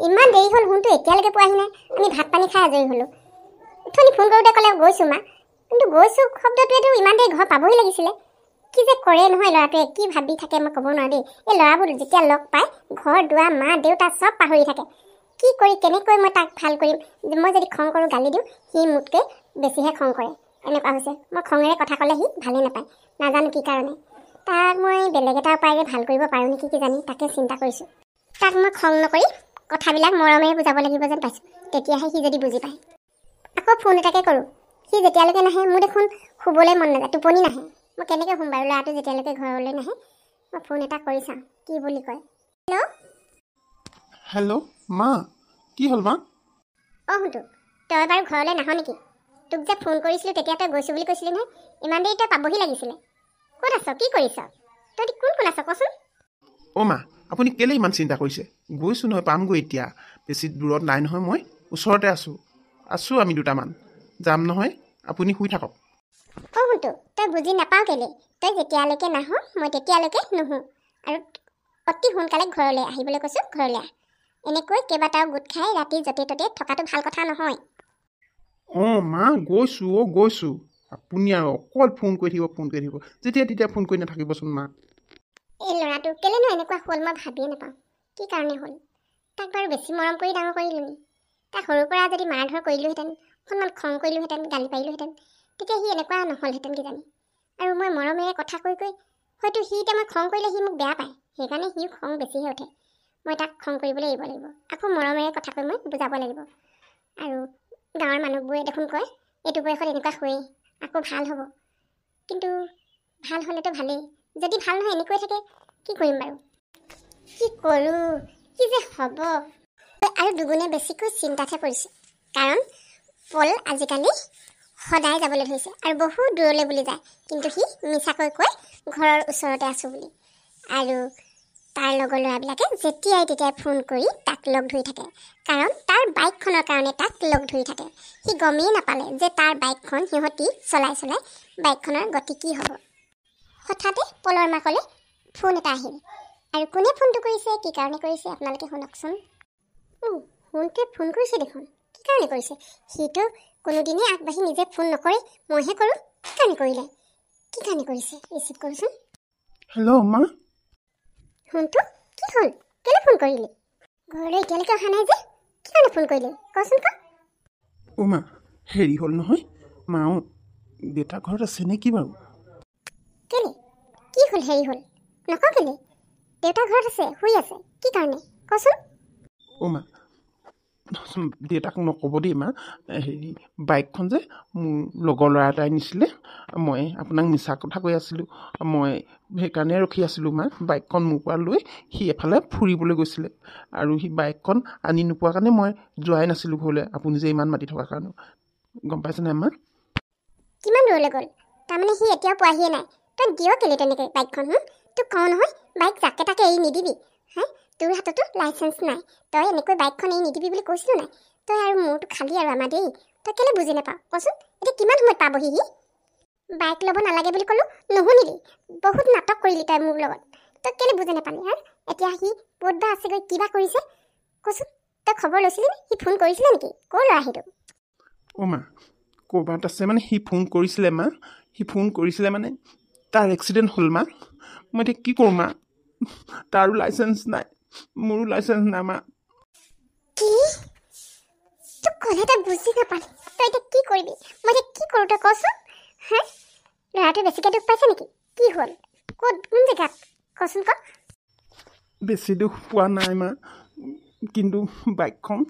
ইমান দেৰি হ'ল, সোণটো এতিয়ালৈকে পোৱাহি নাই। আমি ভাত পানী খাই আজৰি হ'লোঁ। অথনি ফোন কৰোঁতে ক'লে গৈছোঁ মা, কিন্তু গৈছোঁ শব্দটোৱেতো ইমান দেৰি ঘৰ পাবহি লাগিছিলে। কি যে কৰে নহয় ল'ৰাটোৱে, কি ভাবি থাকে মই ক'ব নোৱাৰোঁ দেই। এই ল'ৰাবোৰ যেতিয়া লগ পায় ঘৰ দুৱাৰ মা দেউতা চব পাহৰি থাকে। কি কৰি কেনেকৈ মই তাক ভাল কৰিম? মই যদি খং কৰোঁ, গালি দিওঁ, সি মোতকৈ বেছিহে খং কৰে। এনেকুৱা হৈছে, মই খঙেৰে কথা ক'লে সি ভালেই নাপায়, নাজানো কি কাৰণে। তাক মই বেলেগ এটা উপায়েৰে ভাল কৰিব পাৰোঁ নেকি কিজানি, তাকে চিন্তা কৰিছোঁ। তাক মই খং নকৰি কথাবিলাক মৰমেৰে বুজাব লাগিব যেন পাইছোঁ, তেতিয়াহে সি যদি বুজি পায়। আকৌ ফোন এটাকে কৰোঁ, সি যেতিয়ালৈকে নাহে মোৰ দেখোন শুবলৈ মন নাযায়, টোপনি নাহে। মই কেনেকৈ শুম বাৰু ল'ৰাটো যেতিয়ালৈকে ঘৰলৈ নাহে? মই ফোন এটা কৰি চাওঁ কি বুলি কয়। হেল্ল'? হেল্ল' মা, কি হ'ল মা? অঁ সোণটো, তই বাৰু ঘৰলৈ নাহ নেকি? তোক যে ফোন কৰিছিলোঁ তেতিয়া তই গৈছোঁ বুলি কৈছিলি নহয়, ইমান দেৰি তই পাবহি লাগিছিলে। ক'ত আছ, কি কৰিছ, তই কোন কোন আছ কচোন? অ' মা, আপুনি কেলৈ ইমান চিন্তা কৰিছে? গৈছোঁ নহয়, পামগৈ এতিয়া, বেছি দূৰত নাই নহয়, মই ওচৰতে আছোঁ। আছোঁ আমি দুটামান, যাম নহয়, আপুনি শুই থাকক। অ' সোণটো, তই বুজি নাপাওঁ কেলৈ? তই যেতিয়ালৈকে নাহ মই তেতিয়ালৈকে নুহোঁ। আৰু অতি সোনকালে ঘৰলৈ আহিবলৈ কৈছোঁ, ঘৰলৈ আহ। এনেকৈ কেইবাটাও গোট খাই ৰাতি য'তে ত'তে থকাটো ভাল কথা নহয়। অঁ মা, গৈছোঁ, অ' গৈছোঁ। আপুনি আৰু অকল ফোন কৰি থাকিব, ফোন কৰি থাকিব, যেতিয়া তেতিয়া ফোন কৰি নাথাকিবচোন মা। এই ল'ৰাটো কেলেনো এনেকুৱা হ'ল মই ভাবিয়ে নাপাওঁ, কি কাৰণে হ'ল। তাক বাৰু বেছি মৰম কৰি ডাঙৰ কৰিলোঁ নি? তাক সৰুৰ পৰা যদি মাৰ ধৰ কৰিলোঁহেঁতেন, অকণমান খং কৰিলোঁহেঁতেন, গালি পাৰিলোঁহেঁতেন, তেতিয়া সি এনেকুৱা নহ'লহেঁতেন কিজানি। আৰু মই মৰমেৰে কথা কৈ কৈ হয়তো সি এতিয়া মই খং কৰিলে সি মোক বেয়া পায়, সেইকাৰণে সিও খং বেছিহে উঠে। মই তাক খং কৰিবলৈ এৰিব লাগিব, আকৌ মৰমেৰে কথা কৈ মই বুজাব লাগিব। আৰু গাঁৱৰ মানুহবোৰে দেখোন কয় এইটো বয়সত এনেকুৱা হয়েই, আকৌ ভাল হ'ব। কিন্তু ভাল হ'লেতো ভালেই, যদি ভাল নহয় এনেকৈ থাকে কি কৰিম বাৰু? কি কৰোঁ, কি যে হ'ব। আৰু দুগুণে বেছিকৈ চিন্তাতহে পৰিছে, কাৰণ পল আজিকালি সদায় যাবলৈ ধৰিছে আৰু বহুত দূৰলৈ বুলি যায়, কিন্তু সি মিছাকৈ কয় ঘৰৰ ওচৰতে আছোঁ বুলি। আৰু তাৰ লগৰ ল'ৰাবিলাকে যেতিয়াই তেতিয়াই ফোন কৰি তাক লগ ধৰি থাকে, কাৰণ তাৰ বাইকখনৰ কাৰণে তাক লগ ধৰি থাকে। সি গমেই নাপালে যে তাৰ বাইকখন সিহঁতি চলাই চলাই বাইকখনৰ গতি কি হ'ব। হঠাতে পলৰ মাকলৈ ফোন এটা আহিল, আৰু কোনে ফোনটো কৰিছে, কি কাৰণে কৰিছে আপোনালোকে শুনকচোন। ফোনটোৱে ফোন কৰিছে দেখোন, কি কাৰণে কৰিছে? সিটো কোনোদিনেই আগবাঢ়ি নিজে ফোন নকৰে, মইহে কৰোঁ। কি কাৰণে কৰিলে, কি কাৰণে কৰিছে? ৰিচিভ কৰোঁচোন। হেল্ল' মা। ফোনটো কি হ'ল, কেলৈ ফোন কৰিলি? ঘৰলৈ এতিয়ালৈকে অহা নাই যে, কি কাৰণে ফোন কৰিলি কচোন ক? অ' মা, হেৰি হ'ল নহয় মা, দেউতা ঘৰত আছে নে কি বাৰু? কেলৈ, কি হ'ল? হেৰি হ'ল নকওঁ কেলৈ? দেউতা ঘৰত আছে, শুই আছে, কি কাৰণে কচোন? অ' মা, দেউতাক নক'ব দেই মা। হেৰি বাইকখন যে মোৰ লগৰ ল'ৰা এটাই নিছিলে, মই আপোনাক মিছা কথা কৈ আছিলোঁ, মই সেইকাৰণে ৰখি আছিলোঁ মা। বাইকখন মোৰ পৰা লৈ সি এফালে ফুৰিবলৈ গৈছিলে, আৰু সি বাইকখন আনি নোপোৱাৰ কাৰণে মই যোৱাই নাছিলোঁ ঘৰলৈ, আপুনি যে ইমান মাতি থকাৰ কাৰণে। গম পাইছে নাই মা? কিমান দূৰলৈ গ'ল? তাৰমানে সি এতিয়াও পোৱাহিয়ে নাই। তই দিয় কেলৈ তেনেকৈ বাইকখন? তোক কওঁ নহয়, বাইক যাকে তাকে এৰি নিদিবি। হে, তোৰ হাততো লাইচেঞ্চ নাই, তই এনেকৈ বাইকখন এৰি নিদিবি বুলি কৈছিলোঁ নাই? তই আৰু মোৰটো খালি আৰু আমাৰ দেই, তই কেলৈ বুজি নাপাৱ কচোন? এতিয়া কিমান সময়ত পাবহি সি? বাইক ল'ব নালাগে বুলি ক'লোঁ, নুশুনিলি, বহুত নাটক কৰিলি তই মোৰ লগত, তই কেলৈ বুজি নাপালি? হা, এতিয়া সি ক'ত বা আছেগৈ, কিবা কৰিছে কচোন? তই খবৰ লৈছিলি নে? সি ফোন কৰিছিলে নেকি? ক'ৰ ল'ৰা সেইটো? অ' মা, ক'ৰবাত আছে মানে সি ফোন কৰিছিলে মা, সি ফোন কৰিছিলে মানে তাৰ এক্সিডেণ্ট হ'ল মা। মই এতিয়া কি কৰোঁ মা? তাৰো লাইচেঞ্চ নাই, মোৰো লাইচেঞ্চ নাই মা। কি তোক ক'লে তই বুজি নাপালি? তই এতিয়া কি কৰিবি? মই এতিয়া কি কৰোঁ তই কচোন? হা, ল'ৰাটোৱে বেছিকৈ দুখ পাইছে নেকি? কি হ'ল, ক'ত, কোন জেগাত কচোন ক? বেছি দুখ পোৱা নাই মা, কিন্তু বাইকখন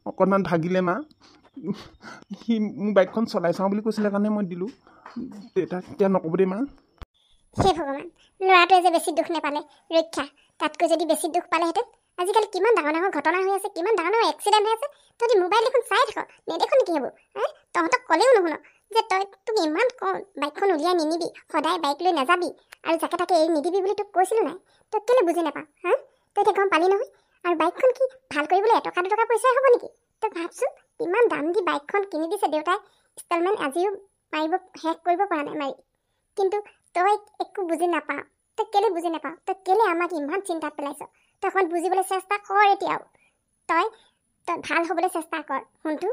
অকণমান ভাগিলে মা। সি মোৰ বাইকখন চলাই চাওঁ বুলি কৈছিলে কাৰণে মই দিলোঁ। দেউতাক এতিয়া নক'ব দেই মা। হে ভগৱান, ল'ৰাটোৱে যে বেছি দুখ নাপালে ৰক্ষা, তাতকৈ যদি বেছি দুখ পালেহেঁতেন। আজিকালি কিমান ডাঙৰ ডাঙৰ ঘটনা হৈ আছে, কিমান ডাঙৰ ডাঙৰ এক্সিডেণ্ট হৈ আছে, তহঁতি মোবাইল দেখোন চাই থাক, নেদেখ নেকি সেইবোৰ? হে, তহঁতক ক'লেও নুশুন যে তই তোক ইমান কওঁ বাইকখন উলিয়াই নিনিবি, সদায় বাইক লৈ নাযাবি, আৰু যাকে তাকে এৰি নিদিবি বুলি তোক কৈছিলোঁ নাই? তই কেলৈ বুজি নাপাৱ? হা, তই এতিয়া গম পালি নহয়? আৰু বাইকখন কি ভাল কৰিবলৈ এটকা দুটকা পইচাই হ'ব নেকি? তই ভাবচোন, ইমান দাম দি বাইকখন কিনি দিছে দেউতাই, ইনষ্টলমেণ্ট আজিও মাৰিব শেষ কৰিব পৰা নাই মাৰি, কিন্তু তই একো বুজি নাপাৱ। তই কেলৈ বুজি নাপাৱ? তই কেলৈ আমাক ইমান চিন্তাত পেলাইছ? তই অকণমান বুজিবলৈ চেষ্টা কৰ এতিয়াও। তই তই ভাল হ'বলৈ চেষ্টা কৰ সোণটো।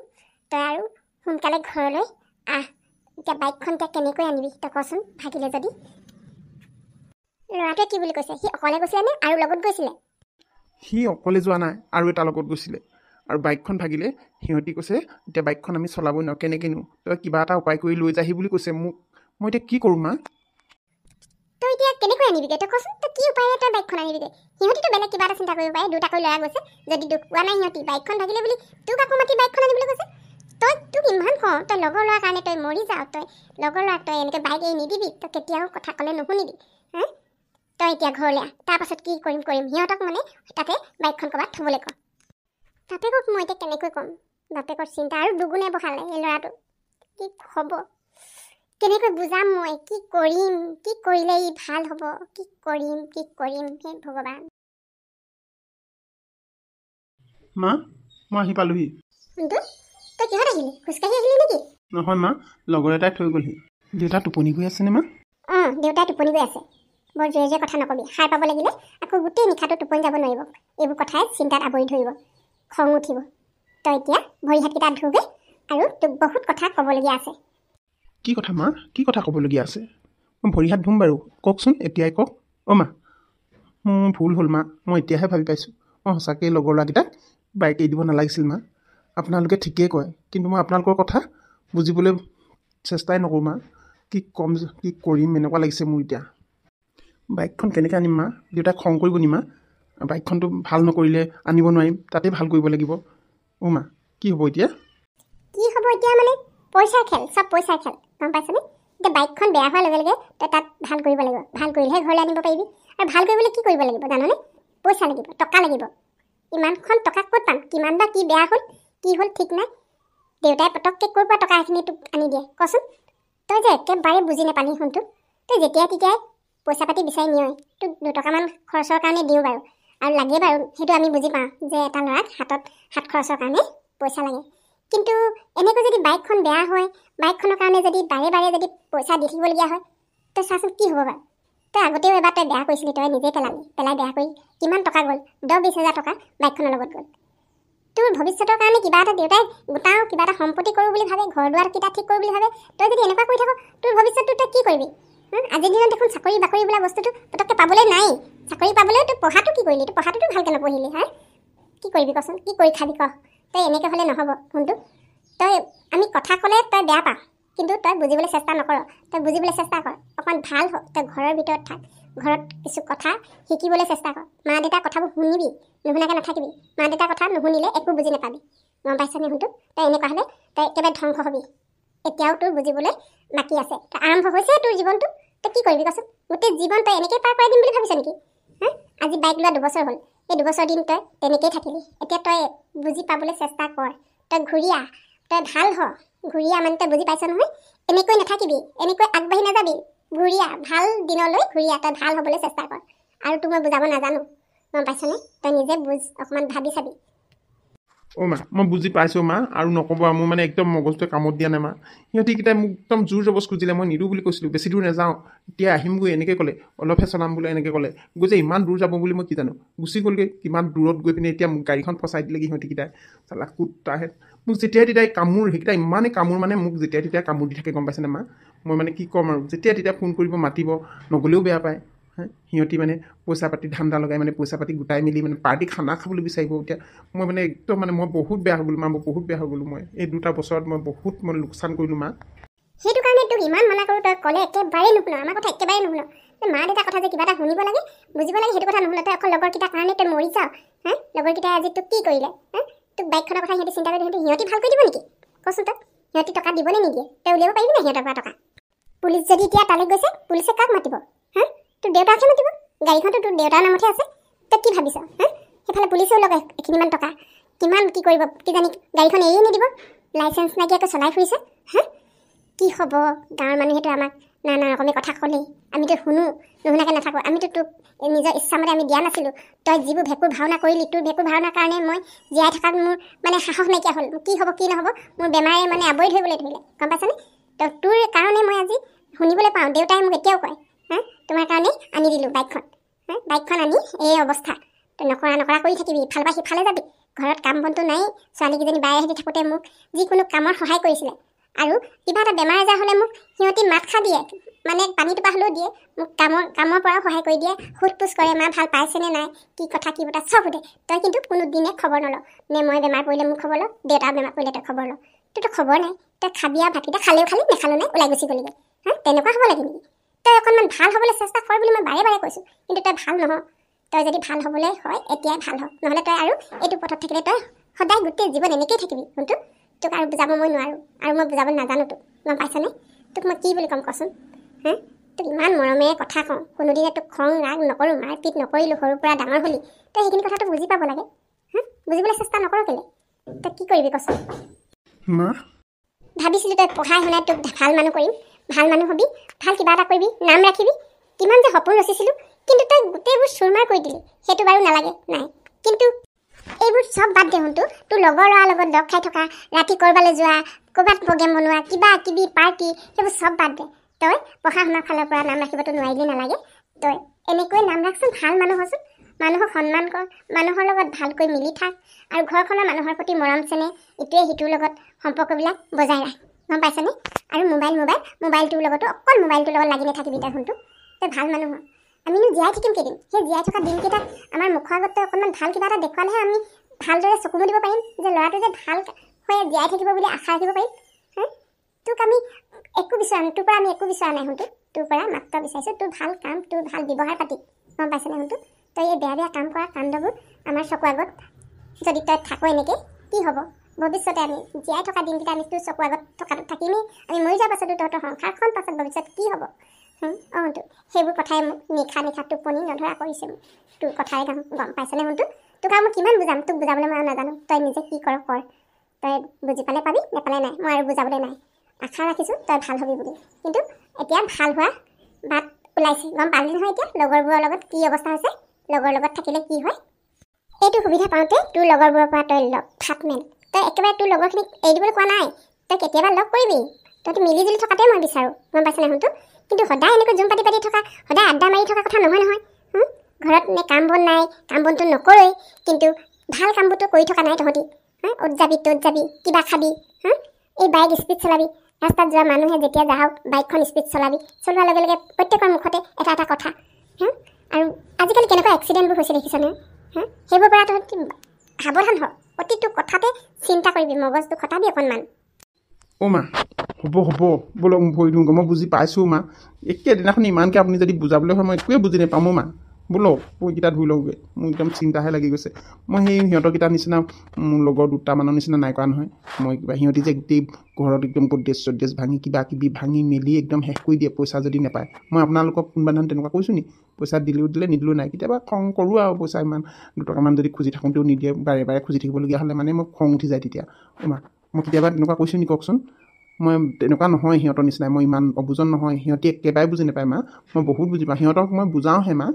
তই আৰু সোনকালে ঘৰলৈ আহ। এতিয়া বাইকখন এতিয়া কেনেকৈ আনিবি তই কচোন, ভাগিলে যদি? ল'ৰাটোৱে কি বুলি কৈছে? সি অকলে গৈছিলে নে আৰু লগত গৈছিলে? সি অকলে যোৱা নাই, আৰু এটা লগত গৈছিলে। আৰু বাইকখন ভাগিলে সিহঁতি কৈছে এতিয়া বাইকখন আমি চলাবই নোৱাৰোঁ, কেনেকৈ নিওঁ, তই কিবা এটা উপায় কৰি লৈ যাহি বুলি কৈছে মোক। মই এতিয়া কি কৰোঁ মা? তই এতিয়া কেনেকৈ আনিবিগৈ তই কচোন? তই কি উপায়েৰে তই বাইকখন আনিবিগৈ? সিহঁতিতো বেলেগ কিবা এটা চিন্তা কৰিব পাৰে, দুটাকৈ ল'ৰা গৈছে, যদি দুখ পোৱা নাই সিহঁতি বাইকখন ভাগিলে বুলি তোক আকৌ মাতি বাইকখন আনিবলৈ কৈছে। তই তোক ইমান কওঁ, তই লগৰ ল'ৰাৰ কাৰণে তই মৰি যাওঁ, তই লগৰ ল'ৰাক তই এনেকৈ বাইক এৰি নিদিবি, তই কেতিয়াও কথা ক'লে নুশুনিবি। হা, তই এতিয়া ঘৰলৈ আহ, তাৰপাছত কি কৰিম কৰিম। সিহঁতক মানে তাতে বাইকখন ক'ৰবাত থ'বলৈ ক। বাপেকক মই এতিয়া কেনেকৈ ক'ম? বাপেকৰ চিন্তা আৰু দুগুণে বঢ়ালে এই ল'ৰাটো। কি হ'ব, কেনেকৈ বুজাম মই? কি কৰিম, কি কৰিলে ই ভাল হ'ব? কি কৰিম, কি কৰিম, হে ভগৱান। মা, মই আহি পালোহি। সোণটো, তই কিহত আহিলি? খোজকাঢ়ি আহিলি নেকি? নহয় মা, লগৰ এটাই থৈ গ'লহি। দেউতা টোপনি গৈ আছেনে মা? অঁ, দেউতাই টোপনি গৈ আছে। বৰ জোৰে জোৰে কথা নক'বি, সাৰ পাব লাগিলে আকৌ গোটেই নিশাটো টোপনি যাব নোৱাৰিব। এইবোৰ কথাই চিন্তাত আৱৰি ধৰিব, খং উঠিব। তই এতিয়া ভৰি হাতকেইটা ধুগৈ, আৰু তোক বহুত কথা ক'বলগীয়া আছে। কি কথা মা? কি কথা ক'বলগীয়া আছে? মই ভৰি হাত ধুম বাৰু, কওকচোন এতিয়াই কওক। অ' মা, মোৰ ভুল হ'ল মা, মই এতিয়াহে ভাবি পাইছোঁ। মই সঁচাকৈ লগৰ ল'ৰাকেইটাক বাইক এৰি দিব নালাগিছিল মা। আপোনালোকে ঠিকেই কয়, কিন্তু মই আপোনালোকৰ কথা বুজিবলৈ চেষ্টাই নকৰোঁ মা। কি ক'ম, কি কৰিম এনেকুৱা লাগিছে মোৰ এতিয়া। বাইকখন কেনেকৈ আনিম মা? দেউতাই খং কৰিব নি মা? বাইকখনটো ভাল নকৰিলে আনিব নোৱাৰিম, তাতেই ভাল কৰিব লাগিব। অ' মা, কি হ'ব এতিয়া? কি হ'ব এতিয়া মানে পইচাৰ খেল, চব পইচাৰ খেল, গম পাইছনে? এতিয়া বাইকখন বেয়া হোৱাৰ লগে লগে তই তাত ভাল কৰিব লাগিব, ভাল কৰিলেহে ঘৰলৈ আনিব পাৰিবি। আৰু ভাল কৰিবলৈ কি কৰিব লাগিব জাননে? পইচা লাগিব, টকা লাগিব। ইমানখন টকা ক'ত পাম? কিমান বা কি বেয়া হ'ল, কি হ'ল ঠিক নাই। দেউতাই পটককৈ ক'ৰ পৰা টকা এইখিনি তোক আনি দিয়ে কচোন? তই যে একেবাৰে বুজি নাপালি সোণটো। তই যেতিয়াই তেতিয়াই পইচা পাতি বিচাৰি নিয়ই, তোক 2 টকামান খৰচৰ কাৰণে দিওঁ বাৰু, আৰু লাগে বাৰু, সেইটো আমি বুজি পাওঁ যে এটা ল'ৰাক হাতত হাত খৰচৰ কাৰণে পইচা লাগে। কিন্তু এনেকৈ যদি বাইকখন বেয়া হয়, বাইকখনৰ কাৰণে যদি বাৰে বাৰে যদি পইচা দি থাকিবলগীয়া হয়, তই চাচোন কি হ'ব বাৰু। তই আগতেও এবাৰ তই বেয়া কৰিছিলি, তই নিজেই পেলালি, পেলাই বেয়া কৰি কিমান টকা গ'ল, 10-20 হাজাৰ টকা বাইকখনৰ লগত গ'ল। তোৰ ভৱিষ্যতৰ কাৰণে কিবা এটা দেউতাই গোটাওঁ, কিবা এটা সম্পত্তি কৰোঁ বুলি ভাবে, ঘৰ দুৱাৰকেইটা ঠিক কৰোঁ বুলি ভাবে। তই যদি এনেকুৱা কৰি থাক, তোৰ ভৱিষ্যতটো তই কি কৰিবি? আজিৰ দিনত দেখোন চাকৰি বাকৰি বোলা বস্তুটো পটককৈ পাবলৈ নাই। চাকৰি পাবলৈ তই পঢ়াটো কি কৰিলি? তই পঢ়াটোতো ভালকৈ নপঢ়িলি। হা, কি কৰিবি কচোন? কি কৰি খাবি ক? তই এনেকৈ হ'লে নহ'ব সোণটো। তই আমি কথা ক'লে তই বেয়া পাৱ, কিন্তু তই বুজিবলৈ চেষ্টা নকৰ। তই বুজিবলৈ চেষ্টা কৰ, অকণমান ভাল হ। তই ঘৰৰ ভিতৰত থাক, ঘৰত কিছু কথা শিকিবলৈ চেষ্টা কৰ। মা দেউতাৰ কথাবোৰ শুনিবি, নুশুনাকৈ নাথাকিবি। মা দেউতাৰ কথা নুশুনিলে একো বুজি নাপাবি, গম পাইছনে সোণটো? তই এনেকুৱা হ'লে তই একেবাৰে ধ্বংস হ'বি। এতিয়াও তোৰ বুজিবলৈ বাকী আছে। তই আৰম্ভ হৈছে তোৰ জীৱনটো, তই কি কৰিবি কচোন? গোটেই জীৱন তই এনেকেই পাৰ কৰাই দিম বুলি ভাবিছ নেকি? হা, আজি বাইক লোৱা 2 বছৰ হ'ল, এই 2 বছৰ দিন তই তেনেকেই থাকিলি। এতিয়া তই বুজি পাবলৈ চেষ্টা কৰ, তই ঘূৰি আহ, তই ভাল হ, ঘূৰি আহ। মানে তই বুজি পাইছ নহয়? এনেকৈ নাথাকিবি, এনেকৈ আগবাঢ়ি নাযাবি, ঘূৰি আহ, ভাল দিনলৈ ঘূৰি আহ। তই ভাল হ'বলৈ চেষ্টা কৰ। আৰু তোক মই বুজাব নাজানো, গম পাইছনে? তই নিজে বুজ, অকণমান ভাবি চাবি। অ' মা, মই বুজি পাইছোঁ মা, আৰু নক'ব। মোৰ মানে একদম মগজটোৱে কামত দিয়া নাই মা। সিহঁতিকেইটাই মোক একদম জোৰ জবজ খুজিলে, মই নিদিওঁ বুলি কৈছিলোঁ। বেছি দূৰ নাযাওঁ, এতিয়া আহিমগৈ এনেকৈ ক'লে, অলপহে চলাম বোলে এনেকৈ ক'লে। গৈ যে ইমান দূৰ যাব বুলি মই কি জানো? গুচি গ'লগৈ কিমান দূৰত গৈ পিনে এতিয়া মোক গাড়ীখন ফচাই দিলেগৈ সিহঁতিকেইটাই। চালা কুত্তাহেঁত, মোক যেতিয়াই তেতিয়াই কামোৰ, সেইকেইটা ইমানেই কামোৰ, মানে মোক যেতিয়াই তেতিয়াই কামোৰ দি থাকে, গম পাইছেনে মা? মই মানে কি ক'ম আৰু, যেতিয়া তেতিয়া ফোন কৰিব, মাতিব, নগ'লেও বেয়া পায়। সিহঁতি মানে পইচা পাতি ধান্দা লগাই, মানে পইচা পাতি গোটাই মেলি মানে পাৰ্টি খানা খাবলৈ বিচাৰিব। এতিয়া মই মানে একদম মানে মই বহুত বেয়া হৈ গ'লোঁ মা, মই বহুত বেয়া হৈ গ'লোঁ। মই এই দুটা বছৰত মই বহুত মই লোকচান কৰিলোঁ মা। সেইটো কাৰণে তোক ইমান মানা কৰোঁ, তই ক'লে একেবাৰেই নুশুন, আমাৰ কথা একেবাৰেই নুশুন। মা দেউতাৰ কথা যে কিবা এটা শুনিব লাগে, বুজিব লাগে, সেইটো কথা নুশুন। তই অকল লগৰকেইটাৰ কাৰণে তই মৰি যাৱ। হা, লগৰকেইটাই আজি তোক কি কৰিলে? হা, তোক বাইকখনৰ কথা সিহঁতি চিন্তা কৰি, সিহঁতি ভাল কৰি দিব নেকি কচোন তই? সিহঁতি টকা দিবনে নিদিয়ে? তই উলিয়াব পাৰিবি নাই সিহঁতৰ পৰা টকা? পুলিচ যদি এতিয়া তালৈ গৈছে, পুলিচে কাক মাতিব? হা, তোৰ দেউতাকহে মাতিব। গাড়ীখনতো তোৰ দেউতাৰ নামতহে আছে। তই কি ভাবিছ? হা, সেইফালে পুলিচেও লগাই এইখিনিমান টকা, কিমান কি কৰিব কিজানি, গাড়ীখন এৰিয়ে নিদিব। লাইচেঞ্চ নাইকিয়াকৈ চলাই ফুৰিছে। হা, কি হ'ব? গাঁৱৰ মানুহেতো আমাক নানা ৰকমে কথা ক'লেই, আমিতো শুনো, নুশুনাকৈ নাথাকোঁ। আমিতো তোক নিজৰ ইচ্ছামতে আমি দিয়া নাছিলোঁ। তই যিবোৰ ভেঁকুৰ ভাওনা কৰিলি, তোৰ ভেঁকুৰ ভাওনাৰ কাৰণে মই জীয়াই থকাত মোৰ মানে সাহস নাইকিয়া হ'ল। কি হ'ব কি নহ'ব, মোৰ বেমাৰে মানে আৱৰি ধৰিবলৈ ধৰিলে, গম পাইছনে? তো তোৰ কাৰণে মই আজি শুনিবলৈ পাওঁ, দেউতাই মোক এতিয়াও কয়, হা, তোমাৰ কাৰণে আনি দিলোঁ বাইকখন, হা, বাইকখন আনি এই অৱস্থা। তই নকৰা নকৰা কৰি থাকিবি, ইফালৰ পৰা সিফালে যাবি। ঘৰত কাম বনটো নাই, ছোৱালীকেইজনী বায়েহঁতি থাকোঁতে মোক যিকোনো কামৰ সহায় কৰিছিলে। আৰু কিবা এটা বেমাৰ আজাৰ হ'লে মোক সিহঁতি মাত খা দিয়ে, মানে পানী টোপা হ'লেও দিয়ে, মোক কামৰ পৰাও সহায় কৰি দিয়ে, সোধ পোছ কৰে মা ভাল পাইছেনে নাই, কি কথা কি বতৰা চব সোধে। তই কিন্তু কোনো দিনে খবৰ নল, নে মই বেমাৰ পৰিলে মোক খবৰ ল, দেউতা বেমাৰ পৰিলে তই খবৰ ল। তোৰতো খবৰ নাই, তই খাবি আৰু ভাতকেইটা খালেও খালি, নেখালেও নাই, ওলাই গুচি গ'লিগৈ। হা, তেনেকুৱা হ'ব লাগে নেকি? তই অকণমান ভাল হ'বলৈ চেষ্টা কৰ বুলি মই বাৰে বাৰে কৈছোঁ, কিন্তু তই ভাল নহ। তই যদি ভাল হ'বলৈ হয় এতিয়াই ভাল হ, নহ'লে তই আৰু এইটো পথত থাকিলে তই সদায় গোটেই জীৱন এনেকেই থাকিবি। কোনটো তোক আৰু বুজাব মই নোৱাৰোঁ, আৰু মই বুজাব নাজানো তোক, গম পাইছনে? তোক মই কি বুলি ক'ম কচোন? হা, তোক ইমান মৰমেৰে কথা কওঁ, কোনোদিনে তোক খং ৰাগ নকৰোঁ, মাৰপিট নকৰিলোঁ, সৰুৰ পৰা ডাঙৰ হ'লি, তই সেইখিনি কথাটো বুজি পাব লাগে। হা, বুজিবলৈ চেষ্টা নকৰ কেলৈ? তই কি কৰিবি কচোন? মা, ভাবিছিলোঁ তই পঢ়াই শুনাই তোক ভাল মানুহ কৰিম, ভাল মানুহ হ'বি, ভাল কিবা এটা কৰিবি, নাম ৰাখিবি, কিমান যে সপোন ৰচিছিলোঁ, কিন্তু তই গোটেইবোৰ চুৰমাৰ কৰি দিলি। সেইটো বাৰু নালাগে নাই, কিন্তু এইবোৰ চব বাদ দে। শুনটো, তোৰ লগৰ ল'ৰাৰ লগত লগ খাই থকা, ৰাতি ক'ৰবালৈ যোৱা, ক'ৰবাত প্ৰগ্ৰেম বনোৱা, কিবা কিবি পাৰ্টি, সেইবোৰ চব বাদ দে। তই পঢ়া শুনাৰ ফালৰ পৰা নাম ৰাখিবতো নোৱাৰিলি, নালাগে, তই এনেকৈ নাম ৰাখচোন, ভাল মানুহ হচোন, মানুহক সন্মান কৰ, মানুহৰ লগত ভালকৈ মিলি থাক, আৰু ঘৰখনৰ মানুহৰ প্ৰতি মৰম চেনেহ, ইটোৱে সিটোৰ লগত সম্পৰ্কবিলাক বজাই ৰাখ, গম পাইছনে? আৰু মোবাইল মোবাইল মোবাইলটোৰ লগতো, অকল মোবাইলটোৰ লগত লাগি নাথাকিবি তই। শুনটো, তই ভাল মানুহ হ। আমিনো জীয়াই থাকিম কেইদিন? সেই জীয়াই থকা দিনকেইটাত আমাৰ মুখৰ আগত তই অকণমান ভাল কিবা এটা দেখুৱালেহে আমি ভালদৰে চকু মুদিব পাৰিম যে ল'ৰাটো যে ভাল হৈ জীয়াই থাকিব বুলি আশা ৰাখিব পাৰিম। হা, তোক আমি একো বিচৰা নাই, তোৰ পৰা আমি একো বিচৰা নাই শুনটো, তোৰ পৰা মাত্ৰ বিচাৰিছোঁ তোৰ ভাল কাম, তোৰ ভাল ব্যৱহাৰ পাতি, গম পাইছনে শুনটো? তই এই বেয়া বেয়া কাম কৰা কাণ্ডবোৰ আমাৰ চকুৰ আগত যদি তই থাক এনেকৈ, কি হ'ব ভৱিষ্যতে? আমি জীয়াই থকা দিনকেইটা আমি তোৰ চকুৰ আগত থকাটো থাকিমেই, আমি মৰি যোৱাৰ পাছতো তহঁতৰ সংসাৰখন পাছত ভৱিষ্যত কি হ'ব? অঁ সোনটো, সেইবোৰ কথাই মোক নিশা নিশা টোপনি নধৰা কৰিছে মোক তোৰ কথাই, গম পাইছনে সোনটো? তোক আৰু মই কিমান বুজাম, তোক বুজাবলৈ মই আৰু নাজানো। তই নিজে কি কৰ কৰ, তই বুজি পালে পাবি, নেপালে নাই, মই আৰু বুজাবলৈ নাই। আশা ৰাখিছোঁ তই ভাল হ'বি বুলি, কিন্তু এতিয়া ভাল হোৱা বাট ওলাইছে, গম পালি নহয় এতিয়া লগৰবোৰৰ লগত কি অৱস্থা হৈছে, লগৰ লগত থাকিলে কি হয়। এইটো সুবিধা পাওঁতে তোৰ লগৰবোৰৰ পৰা তই লগ ফাট মেল, তই একেবাৰে তোৰ লগৰখিনিক এৰি দিবলৈ কোৱা নাই, তই কেতিয়াবা লগ কৰিবি, তহঁতি মিলি জুলি থকাটোৱে মই বিচাৰোঁ, গম পাইছনে সোনটো? কিন্তু সদায় এনেকৈ জুম পাতি পাতি থকা, সদায় আড্ডা মাৰি থকা কথা নহয় নহয়। ঘৰত নে কাম বন নাই, কাম বনটো নকৰেই, কিন্তু ভাল কামবোৰতো কৰি থকা নাই তহঁতি। হা, অ'ত যাবি ত'ত যাবি, কিবা খাবি, হা, এই বাইক স্পীড চলাবি, ৰাস্তাত যোৱা মানুহে যেতিয়া যাওক বাইকখন স্পীড চলাবি, চলোৱাৰ লগে লগে প্ৰত্যেকৰ মুখতে এটা এটা কথা। হা, আৰু আজিকালি কেনেকুৱা এক্সিডেণ্টবোৰ হৈছে দেখিছনে? হা, সেইবোৰৰ পৰা তহঁতি সাৱধান হ, প্ৰতিটো কথাতে চিন্তা কৰিবি, মগজটো খটাবি অকণমান। অ' মা, হ'ব হ'ব, ব'লক ভৰি ধোওঁগৈ, মই বুজি পাইছোঁ মা। একেদিনাখন ইমানকৈ আপুনি যদি বুজাবলৈ হয় মই একোৱে বুজি নাপাম। অ' মা, ব'লক ভৰিকেইটা ধুই লওঁগৈ, মোৰ একদম চিন্তাহে লাগি গৈছে। মই সেই সিহঁতৰকেইটাৰ নিচিনা, মোৰ লগৰ দুটামানৰ নিচিনা নাই কৰা নহয়। মই কিবা সিহঁতি যে গোটেই ঘৰত একদম গডৰেজ চডৰেজ ভাঙি কিবা কিবি ভাঙি মেলি একদম শেষ কৰি দিয়ে পইচা যদি নাপায়। মই আপোনালোকক কোনোবা দিনাখন তেনেকুৱা কৈছোঁ নি? পইচা দিলেও দিলে, নিদিলেও নাই। কেতিয়াবা খং কৰোঁ আৰু, পইচা ইমান দুটকামান যদি খুজি থাকোঁতেও নিদিয়ে, বাৰে বাৰে খুজি থাকিবলগীয়া হ'লে মানে মোৰ খং উঠি যায় তেতিয়া। অ' মা, মই কেতিয়াবা তেনেকুৱা কৈছোঁ নি কওকচোন? মই তেনেকুৱা নহয় সিহঁতৰ নিচিনা, মই ইমান অবুজন নহয়। সিহঁতি একেবাৰে বুজি নাপায় মা, মই বহুত বুজি পাওঁ সিহঁতক, মই বুজাওঁহে মা।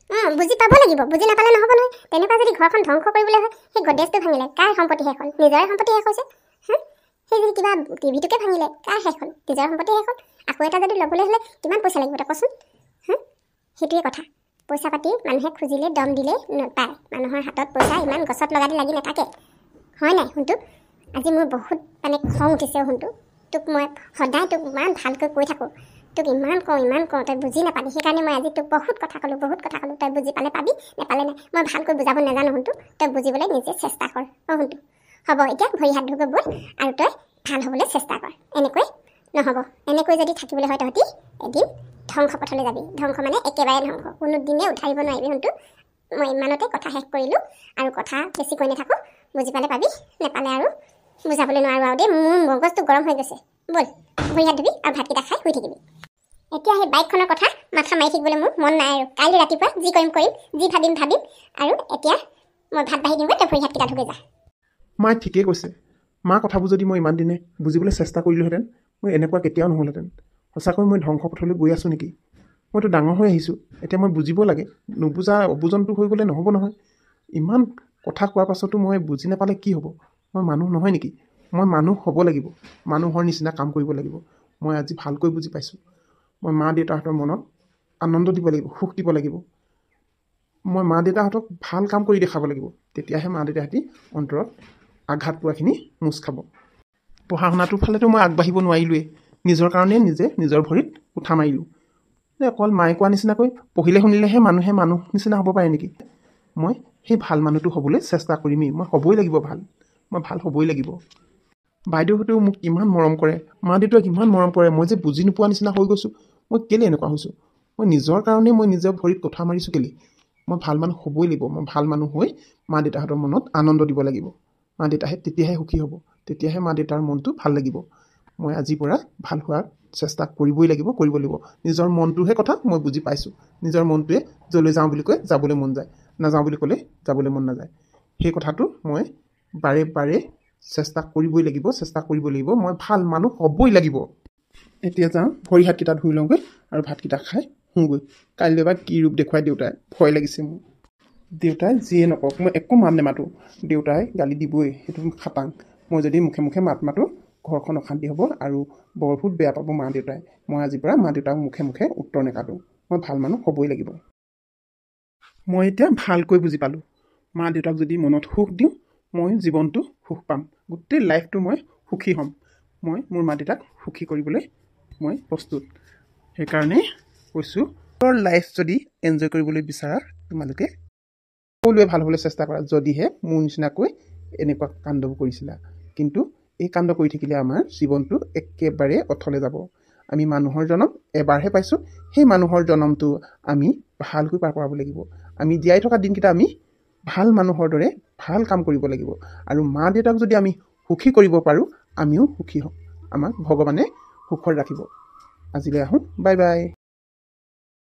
অঁ, বুজি পাব লাগিব, বুজি নাপালে নহ'ব নহয়। তেনেকুৱা যদি ঘৰখন ধ্বংস কৰিবলৈ হয়, সেই গডৰেজটো ভাঙিলে কাৰ সম্পত্তি শেষ হ'ল? নিজৰে সম্পত্তি শেষ হৈছে। হা, সেই যদি কিবা টিভিটোকে ভাঙিলে কাৰ শেষ হ'ল? নিজৰ সম্পত্তি শেষ হ'ল। আকৌ এটা যদি ল'বলৈ হ'লে কিমান পইচা লাগিব তই কচোন? হা, সেইটোৱে কথা। পইচা পাতি মানুহে খুজিলে দম দিলে নাপায়, মানুহৰ হাতত পইচা ইমান গছত লগা দি লাগি নাথাকে, হয় নাই সোনটো? আজি মোৰ বহুত মানে খং উঠিছে সোনটো, তোক মই সদায় তোক ইমান ভালকৈ কৈ থাকোঁ, তোক ইমান কওঁ ইমান কওঁ, তই বুজি নাপালি, সেইকাৰণে মই আজি তোক বহুত কথা ক'লোঁ, বহুত কথা ক'লোঁ, তই বুজি পালে পাবি, নেপালে নাই। মই ভালকৈ বুজাব নাজানো সোনটো, তই বুজিবলৈ নিজে চেষ্টা কৰ। অ' সোনটো, হ'ব এতিয়া ভৰি হাত ধুগৈ ব'ল, আৰু তই ভাল হ'বলৈ চেষ্টা কৰ। এনেকৈ নহ'ব, এনেকৈ যদি থাকিবলৈ হয় তহঁতি এদিন ধ্বংস পথলৈ যাবি। ধ্বংস মানে একেবাৰে ধ্বংস, কোনোদিনে উঠাৰিব নোৱাৰিবি সোনটো। মই ইমানতে কথা শেষ কৰিলোঁ, আৰু কথা বেছি কৈ নাথাকোঁ, বুজি পালে পাবি, নেপালে আৰু বুজাবলৈ নোৱাৰোঁ আৰু দেই, মোৰ মগজটো গৰম হৈ গৈছে। ব'ল ভৰি হাত ধুবি আৰু ভাতকেইটা খাই শুই থাকিবি। এতিয়া সেই বাইকখনৰ কথা মাথা মাৰি থাকিবলৈ মোৰ মন নাই আৰু, কাইলৈ ৰাতিপুৱা যি কৰিম কৰিম, যি ভাবিম ভাবিম, আৰু এতিয়া মই ভাত বাঢ়ি দিওঁগৈ, তই ভৰি হাতকেইটা ধুগৈ যা। মায়ে ঠিকেই কৈছে মা, কথাবোৰ যদি মই ইমান দিনে বুজিবলৈ চেষ্টা কৰিলোহেঁতেন, মই এনেকুৱা কেতিয়াও নহ'লহেঁতেন। সঁচাকৈ মই ধ্বংস পথলৈ গৈ আছোঁ নেকি? মইতো ডাঙৰ হৈ আহিছোঁ, এতিয়া মই বুজিব লাগে। নুবুজা অবুজনটো হৈ গ'লে নহ'ব নহয়। ইমান কথা কোৱাৰ পাছতো মই বুজি নাপালে কি হ'ব? মই মানুহ নহয় নেকি? মই মানুহ হ'ব লাগিব, মানুহৰ নিচিনা কাম কৰিব লাগিব। মই আজি ভালকৈ বুজি পাইছোঁ, মই মা দেউতাহঁতৰ মনত আনন্দ দিব লাগিব, সুখ দিব লাগিব। মই মা দেউতাহঁতক ভাল কাম কৰি দেখাব লাগিব, তেতিয়াহে মা দেউতাহঁতি অন্তৰত আঘাত পোৱাখিনি মোচ খাব। পঢ়া শুনাটোৰ ফালেতো মই আগবাঢ়িব নোৱাৰিলোৱেই, নিজৰ কাৰণে নিজে নিজৰ ভৰিত কোঠা মাৰিলোঁ। যে অকল মায়ে কোৱা নিচিনাকৈ পঢ়িলে শুনিলেহে মানুহে মানুহ নিচিনা হ'ব পাৰে নেকি? মই সেই ভাল মানুহটো হ'বলৈ চেষ্টা কৰিমেই, মই হ'বই লাগিব ভাল, মই ভাল হ'বই লাগিব। বাইদেউহঁতেও মোক ইমান মৰম কৰে, মা দেউতাক ইমান মৰম কৰে, মই যে বুজি নোপোৱা নিচিনা হৈ গৈছোঁ। মই কেলৈ এনেকুৱা হৈছোঁ? মই নিজৰ কাৰণে মই নিজৰ ভৰিত কোঠা মাৰিছোঁ কেলৈ? মই ভাল মানুহ হ'বই লাগিব। মই ভাল মানুহ হৈ মা দেউতাহঁতৰ মনত আনন্দ দিব লাগিব। মা দেউতাহে তেতিয়াহে সুখী হ'ব, তেতিয়াহে মা দেউতাৰ মনটো ভাল লাগিব। মই আজিৰ পৰা ভাল হোৱাৰ চেষ্টা কৰিবই লাগিব, কৰিব লাগিব। নিজৰ মনটোহে কথা মই বুজি পাইছোঁ। নিজৰ মনটোৱে য'লৈ যাওঁ বুলি কয় যাবলৈ মন যায়, নাযাওঁ বুলি ক'লে যাবলৈ মন নাযায়। সেই কথাটো মই বাৰে বাৰে চেষ্টা কৰিবই লাগিব, চেষ্টা কৰিব লাগিব। মই ভাল মানুহ হ'বই লাগিব। এতিয়া যাওঁ ভৰি হাতকেইটা ধুই লওঁগৈ আৰু ভাতকেইটা খাই শুওঁগৈ। কাইলৈ বা কি ৰূপ দেখুৱাই দেউতাই, ভয় লাগিছে মোৰ। দেউতাই যিয়ে নকওক মই একো মাত নেমাতোঁ, দেউতাই গালি দিবই, সেইটো খাটাং। মই যদি মুখে মুখে মাত মাতোঁ ঘৰখন অশান্তি হ'ব আৰু বহুত বেয়া পাব মা দেউতাই। মই আজিৰ পৰা মা দেউতাক মুখে মুখে উত্তৰ নেকাটো, মই ভাল মানুহ হ'বই লাগিব। মই এতিয়া ভালকৈ বুজি পালোঁ, মা দেউতাক যদি মনত সুখ দিওঁ মই জীৱনটো সুখ পাম, গোটেই লাইফটো মই সুখী হ'ম। মই মোৰ মা দেউতাক সুখী কৰিবলৈ মই প্ৰস্তুত। সেইকাৰণেই কৈছোঁ, লাইফ যদি এনজয় কৰিবলৈ বিচাৰা তোমালোকে সকলোৱে ভাল হ'বলৈ চেষ্টা কৰা, যদিহে মোৰ নিচিনাকৈ এনেকুৱা কাণ্ডবোৰ কৰিছিলা। কিন্তু এই কাণ্ড কৰি থাকিলে আমাৰ জীৱনটো একেবাৰে অথলে যাব। আমি মানুহৰ জনম এবাৰহে পাইছোঁ, সেই মানুহৰ জনমটো আমি ভালকৈ পাৰ কৰাব লাগিব। আমি জীয়াই থকা দিনকেইটা আমি ভাল মানুহৰ দৰে ভাল কাম কৰিব লাগিব। আৰু মা দেউতাক যদি আমি সুখী কৰিব পাৰোঁ, আমিও সুখী হ'ম, আমাক ভগৱানে সুখত ৰাখিব। আজিলৈ আহোঁ, বাই বাই।